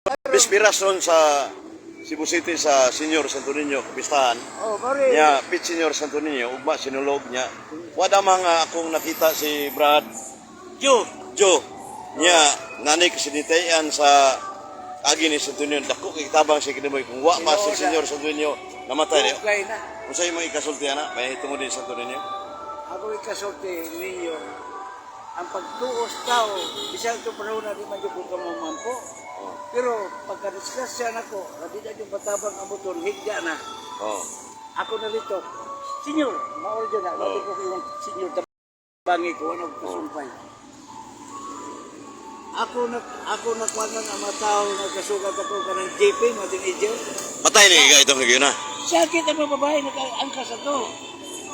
Bispiras ron sa Cebu City sa Senior Santo Niño, kapistahan. Oh, mare. Nya, Pit Senior Santo Niño, ugma sinulog niya. Wala mga akong nakita si Brad Joe. Joe. Nya, nani kasinitayan sa agi ni Santo Niño. Dako kay tabang si Kinabuhi. Kung wa pa si Senior Santo Niño, namatay niyo. Okay na. Kung sa'yo mga ikasulti na, may tungod din Santo Niño. Ako ikasulti ninyo, ang pagtuos tao, bisan ito panahon na di man jud ko kamamampo. Pero pagka-disgrasya nako, di na yung batabang ang motor, higda na. Ako nalito, "Senyor," maol dyan na, oh. Ko yung senyor tabangi ko, ano kasumpay. Ako na kuwanan ang mga tao, nagkasugat ako kanang JP, mga teenager. Patay ni ka itong higyo na. Sakit ang mga babae, nag-angkas ato.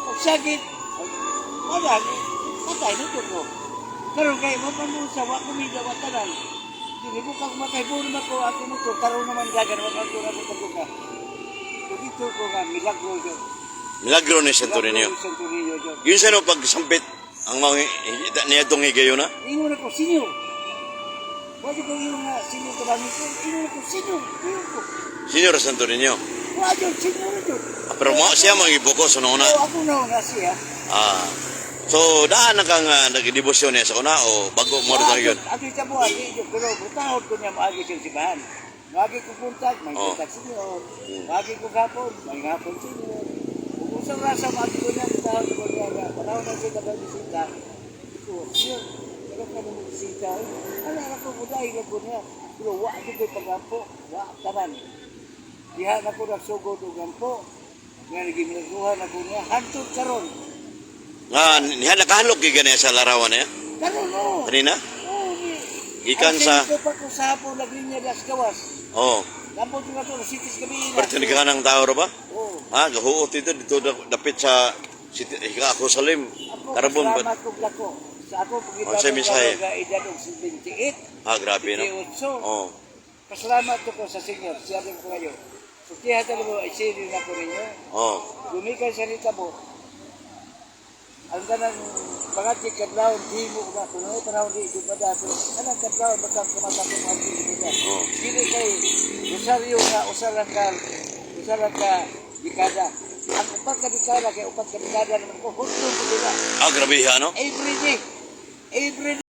Pag sakit, wala, patay na ito ko. Karon kay mo pa mo sa wa kumida wa tanan. Dili ko kag makaibo naman ko ako mo to karon naman dagan wa ko na ko taguka. So dito ko nga milagro jud. Milagro ni Santo Niño. Milagro Santo Niño jud. Yun sa no pagsampit ang mga niya itong higayo na. Ingon ako, "Senyor." Wa jud ko ingon nga senyor tabangi ko. Ingon ako, "Senyor." Ingon ko. Senior Santo Niño. Wa jud senyor jud. Ah, pero mo siya mga ibuko sa una. Oh, ako na siya. Ah. So daan na kang nagdebosyon niya sa una o bago mo rin yun. Ato sa buwan, di jud pero butahon ko niya maagi sa simbahan. Maagi ko buntag, may buntag senyor. Maagi ko gapon, may gapon senyor. Kung usang rasa maagi ko niya, butahon ko niya. Nga, panahon na siya nabisita. Ko, "Senyor, pero ka nang bisita. Ala na ko buday ko niya." Pero wa jud ko'y pagampo, wa tanan. Diha na ko nagsugod og gampo. Nga nagimilaguhan ako niya, hantod karon. Nga niya nakahalok gyud niya sa larawan niya. Karon no. Kanina? Oo, ni. Gikan Ang sento pa ko sa hapon, naglinya das gawas. Lampot yung ato, sitis kami na. Pero tinighan ng tao ro ba? Oo. Ha, gahuot dito dito dapit sa City, hika ako salim. Ako, Karabon ba? salamat kong dako. Sa ako, pagkita Unsay mensahe? nga edad og 78, Ah, grabe no. 78. Oh. Pasalamat ko sa Senyor, siya din ko kayo. Suktihan talaga, isili na ko ninyo. Gumikan sa nita mo, ang ganang mga kadlawon, di mo na, kung ano panahon di ito pa dati, anang kadlawon, basta kumatakot ang di mo na. Dili kay Rosario nga, usa lang ka dekada. Ang upat ka dekada, kay 4 ka dekada naman ko, hudto ko nila. Ah, grabe ha, no? Every day. Every